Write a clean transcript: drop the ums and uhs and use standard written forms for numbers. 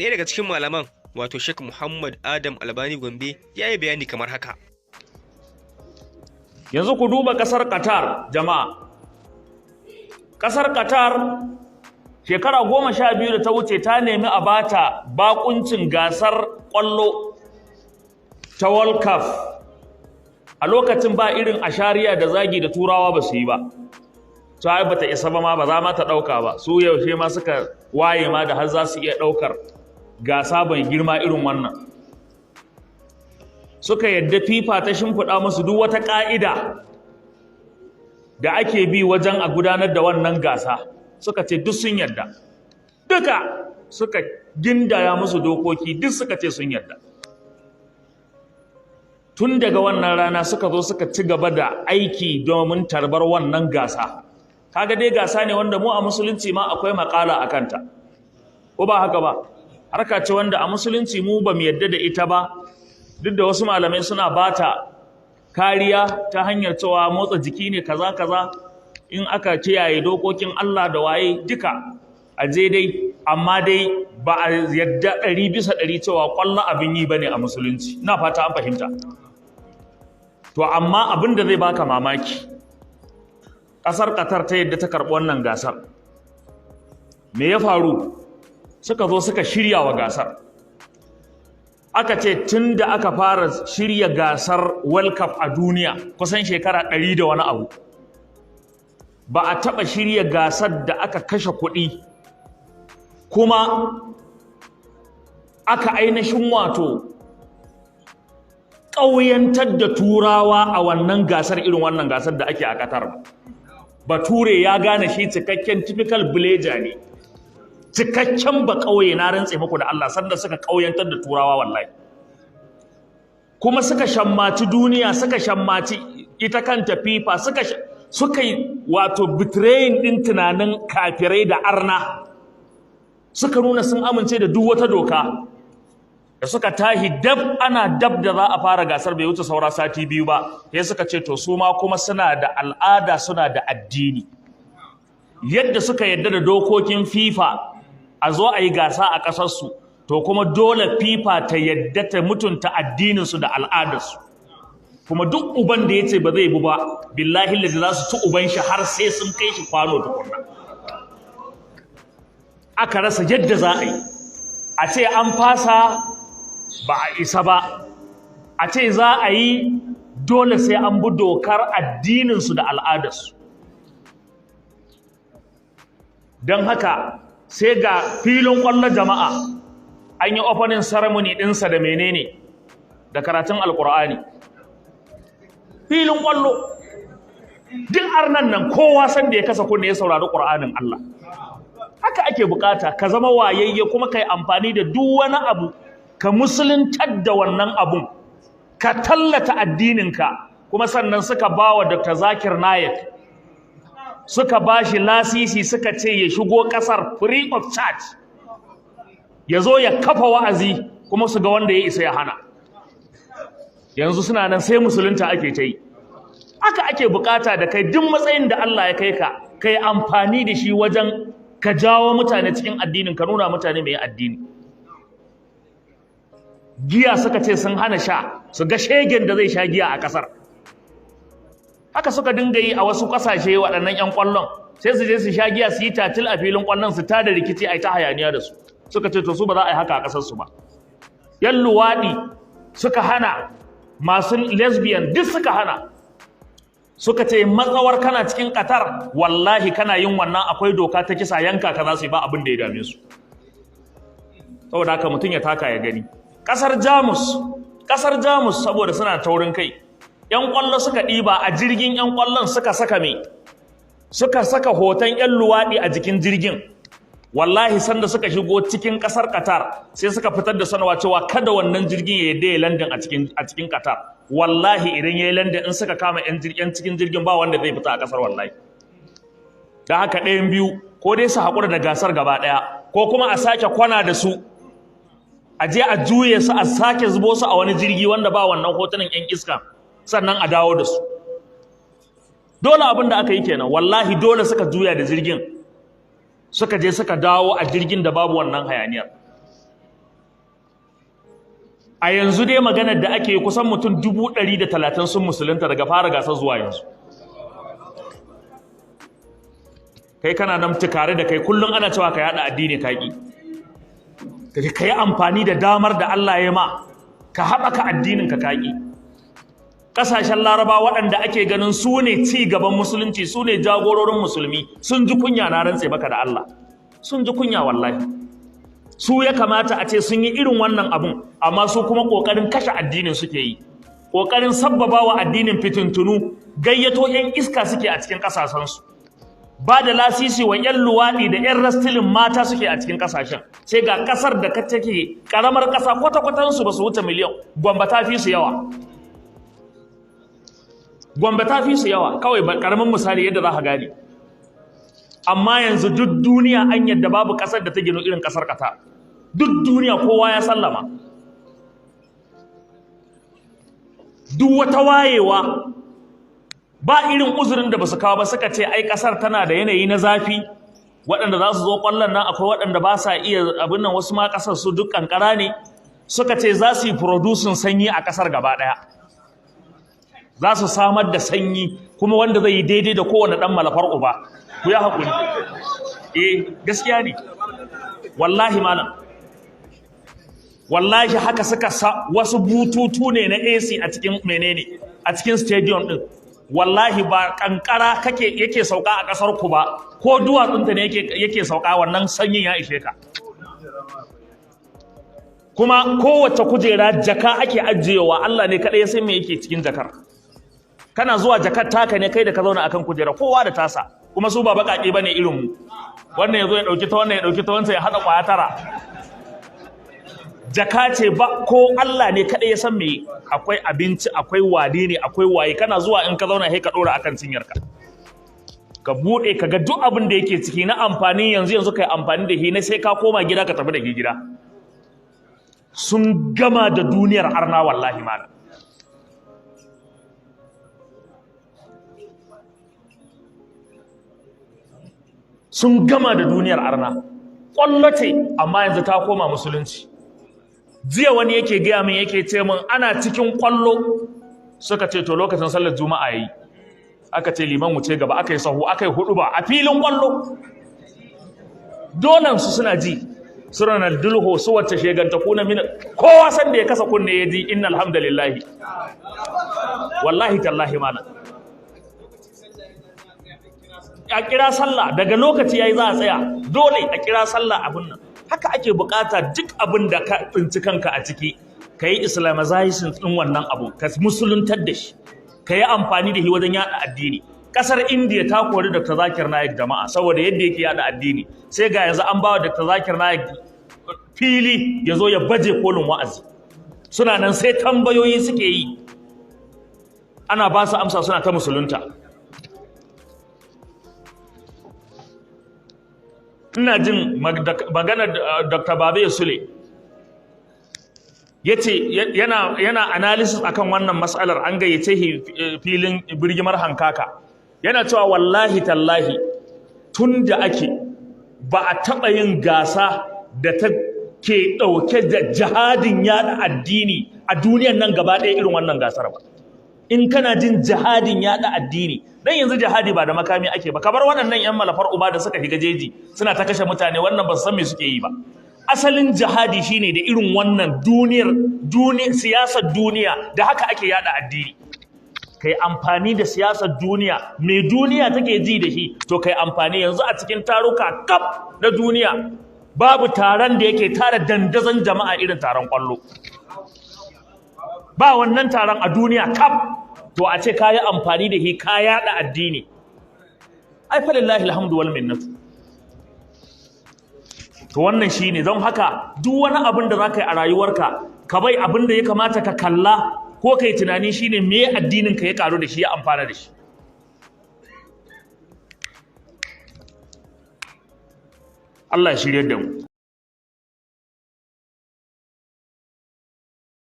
Ɗaya daga cikin malaman, wato Sheikh Muhammad Adam Albani Gombe, ya yi bayani kamar haka. Yanzu ku duba ƙasar Qatar, jama'a. Ƙasar Qatar shekara 12 da ta wuce ta nemi a bata bakuncin gasar ƙwallo ta World Cup. A lokacin ba irin ashariya da zagi da Turawa ba su yi ba. Ta ai bata isa ba ma, ba za ma ta ɗauka ba. Su yaushe ma suka waye ma da har za su iya ɗaukar gasa mai girma irin wannan? Suka yadda, FIFA ta shimfiɗa musu duk wata ƙa'ida da ake bi wajen a gudanar da wannan gasa. Suka ce duk sun yadda. Duka suka gindaya musu dokoki, duk suka ce sun yadda. Tun daga wannan rana suka zo suka ci gaba da aiki domin tarbar wannan gasa. Kaga dai gasa ne wanda mu a Musulunci ma akwai makala a kanta, ko ba haka ba? Harka ce wanda a Musulunci mu ba mu yadda da ita ba, duk da wasu malamai suna bata kariya ta hanyar cewa motsa jiki ne, kaza kaza, in aka kiyaye dokokin Allah da waye duka a je dai. Amma dai ba a yadda 100% cewa ƙwallo abin yi bane a Musulunci. Ina fata an fahimta. To amma abin da zai baka mamaki, ƙasar Qatar ta yadda ta karɓi wannan gasar. Me ya faru? Suka zo suka shirya wa gasar. Aka ce tun da aka fara shirya gasar World Cup a duniya, kusan shekara 100 da wani abu, ba a taɓa shirya gasar da aka kashe kuɗi kuma aka ainihin wato ƙauyantar da Turawa a wannan gasar irin wannan gasar da ake a Qatar ba. Bature ya gane shi cikakken typical villager ne, cikakken ba ƙauye. Na rantse muku da Allah, sanda suka ƙauyantar da Turawa wallahi, kuma suka shammaci duniya, suka shammaci ita kanta FIFA, suka yi wato betraying din tunanin kafirai da arna, suka nuna sun amince da duk wata doka. Da suka tahi dab, ana dab da za a fara gasar, bai wuce saura sati 2 ba, sai suka ce to su ma kuma suna da al'ada, suna da addini. Yadda suka yadda da dokokin FIFA a zo a yi gasa a ƙasarsu, to kuma dole FIFA ta yadda ta mutunta addininsu da al'adarsu. Kuma duk uban da ya ce ba zai bi ba, billahi da za su ci uban shi har sai sun kai shi kwano tukunna. Aka rasa yadda za a yi. A ce an fasa, ba a isa ba. A ce za a yi, dole sai an bi dokar addininsu da al'adarsu. Don haka sai ga filin ƙwallo, jama'a, an yi opening ceremony ɗinsa da menene? Da karatun Alƙur'ani. Filin ƙwallo, duk arnan nan kowa san da ya kasa kunne ya saurari Ƙur'anin Allah. Haka ake bukata ka zama wayayye, kuma kai amfani da duk wani abu ka musuluntar da wannan abun, ka tallata addininka. Kuma sannan suka ba wa Dr. Zakir Naik, suka ba shi lasisi, suka ce ya shigo kasar free of charge, ya zo ya kafa wa'azi, kuma su ga wanda ya isa ya hana. Yanzu suna nan sai musulunta ake ta yi. Haka ake bukata da kai. Duk matsayin da Allah ya kai ka, kai amfani da shi wajen ka jawo mutane cikin addinin, ka nuna mutane mai addini. Giya suka ce sun hana sha, su ga shegen da zai sha giya a kasar. Haka suka dinga yi a wasu kasashe. Waɗannan 'yan ƙwallon sai su je su sha giya, su yi tatil a filin ƙwallon, su tada rikici, a yi ta hayaniya da su. Suka ce to su ba za a yi haka a ƙasar su ba. Yan luwaɗi suka hana, masu lesbian duk suka hana. Suka ce matsawar kana cikin Qatar, wallahi kana yin wannan akwai doka ta kisa, yanka ka za su yi, ba abin da ya dame su. Saboda haka mutum ya taka ya gani. Ƙasar Jamus, ƙasar Jamus, saboda suna taurin kai, 'yan ƙwallo suka ɗiba a jirgin 'yan ƙwallon, suka saka me? Suka saka hoton 'yan luwaɗi a jikin jirgin. Wallahi sanda suka shigo cikin ƙasar Qatar, sai suka fitar da sanarwa cewa kada wannan jirgin ya yadda ya landing a cikin Qatar. Wallahi idan ya yi landing, in suka kama 'yan cikin jirgin, ba wanda zai fita a ƙasar wallahi. Da haka ɗayan biyu: ko dai su haƙura da gasar gaba ɗaya, ko kuma a sake kwana da su, a je a juye su, a sake zubo su a wani jirgi wanda ba wannan hotunan 'yan iska, sannan a dawo da su. Dole abin da aka yi kenan. Wallahi dole suka juya da jirgin, suka je suka dawo a jirgin da babu wannan hayaniyar. A yanzu dai maganar da ake kusan mutum 130,000 sun musulunta daga fara gasar zuwa yanzu. Kai kana nan tukare da kai kullum ana cewa ka yada addini kaki. Ka yi amfani da damar da Allah ya ma ka haɓaka addinin ka kaki. Ƙasashen Laraba waɗanda ake ganin su ne ci gaban musulunci, su ne jagororin musulmi, sun ji kunya, na rantse maka da Allah. Sun ji kunya wallahi. Su ya kamata a ce sun yi irin wannan abun, amma su kuma ƙoƙarin kashe addinin suke yi, ƙoƙarin sabbabawa addinin fitintunu, gayyato 'yan iska suke a cikin ƙasashensu, ba da lasisi wa 'yan luwaɗi da 'yan rastilin mata suke a cikin ƙasashen. Sai ga ƙasar da take ƙaramar ƙasa, kwata-kwatansu ba su wuce miliyan, Gwamba ta fi su yawa, Gwamba ta fi su yawa, kawai ƙaramin misali yadda za ka gane. Amma yanzu duk duniya an yadda babu ƙasar da ta ginu irin ƙasar Qatar. Duk duniya kowa ya sallama. Duk wata wayewa ba irin uzurin da basu kawo ba, suka ce ai ƙasar tana da yanayi na zafi, waɗanda za su zo ƙwallon nan akwai waɗanda ba sa iya abin nan, wasu ma ƙasar su duk ƙanƙara ne. Suka ce za su yi producing sanyi a ƙasar gaba ɗaya, za su samar da sanyi kuma wanda zai yi daidai da kowane ɗan malafar uba. Ku ya haƙuri, eh gaskiya ne wallahi malam, wallahi haka suka sa wasu bututu ne na AC a cikin menene a cikin stadium din. Wallahi ba kankara kake yake sauka a kasar ku ba, ko duwatsunta ne yake sauka, wannan sanyin ya ishe ka. Kuma kowace kujera jaka ake ajiyewa, Allah ne kaɗai ya san me yake cikin jakar. Kana zuwa jakar taka ne kai da ka zauna akan kujera, kowa da tasa. Kuma su ba baƙaƙe bane irin mu, wannan yazo ya dauki ta, wannan ya dauki ta, wancan ya hada kwaya tara. Jaka ce ba ko Allah ne kaɗai ya san me akwai, abinci akwai, wade ne akwai, waye. Kana zuwa in ka zauna sai ka dora akan cinyarka, ka bude ka ga duk abin da yake ciki na amfani, yanzu yanzu kai amfani da shi, na sai ka koma gida ka tafi da shi gida. Sun gama da duniyar arna wallahi malam. Sun gama da duniyar arna. Ƙwallo ce amma yanzu ta koma musulunci. Jiya wani yake gaya min, yake ce min ana cikin ƙwallo suka ce to lokacin sallar juma'a yayi, aka ce liman wuce gaba, aka yi sahu, aka yi hudu ba a filin ƙwallo. Dolan su suna ji su Ronaldinho su wacce sheganta kuna mina, kowa san da ya kasa kunne ya ji inna alhamdulillahi wallahi tallahi malam. A kira sallah daga lokaci yayi za a tsaya, dole a kira sallah abun nan. Haka ake bukata duk abin da ka tsinci kanka a ciki kai islamization din wannan abu, ka musuluntar da shi, ka yi amfani da shi wajen yada addini. Kasar India ta kori Dr. Zakir Naik jama'a saboda yadda yake yada addini. Sai ga yanzu an bawa Dr. Zakir Naik fili ya zo ya baje kolin wa'azi. Suna nan sai tambayoyi suke yi, ana ba su amsa, suna ta musulunta. Ina jin maganar Dr. Babe Sule yace yana analysis akan wannan mas'alar, an gayyace shi filin birgimar hankaka, yana cewa wallahi tallahi tunda ake ba a taba yin gasa da ta ke dauke da jihadin yada addini a duniyar nan gaba ɗaya irin wannan gasar ba. In kana jin jihadin yada addini, dan yanzu jihadi ba da makami ake ba, kabar waɗannan yan malafar uba da suka shiga jeji suna ta kashe mutane, wannan ba su san me suke yi ba. Asalin jihadi shine da irin wannan duniyar duniya, siyasar duniya, da haka ake yada addini. Kai amfani da siyasar duniya, me duniya take ji da shi to kai amfani. Yanzu a cikin taruka kaf na duniya babu taron da yake tara dandazon jama'a irin taron kwallo. Ba wannan taron a duniya kaf. To a ce ka yi amfani da shi ka yada addini, ai fa lillahi alhamdu wal minnatu. To wannan shine. Don haka duk wani abin da zaka yi a rayuwarka, ka bai abin da ya kamata ka kalla ko kai tunani shine me addinin ka ya karu da shi, ya amfana da shi. Allah ya shiryar da mu.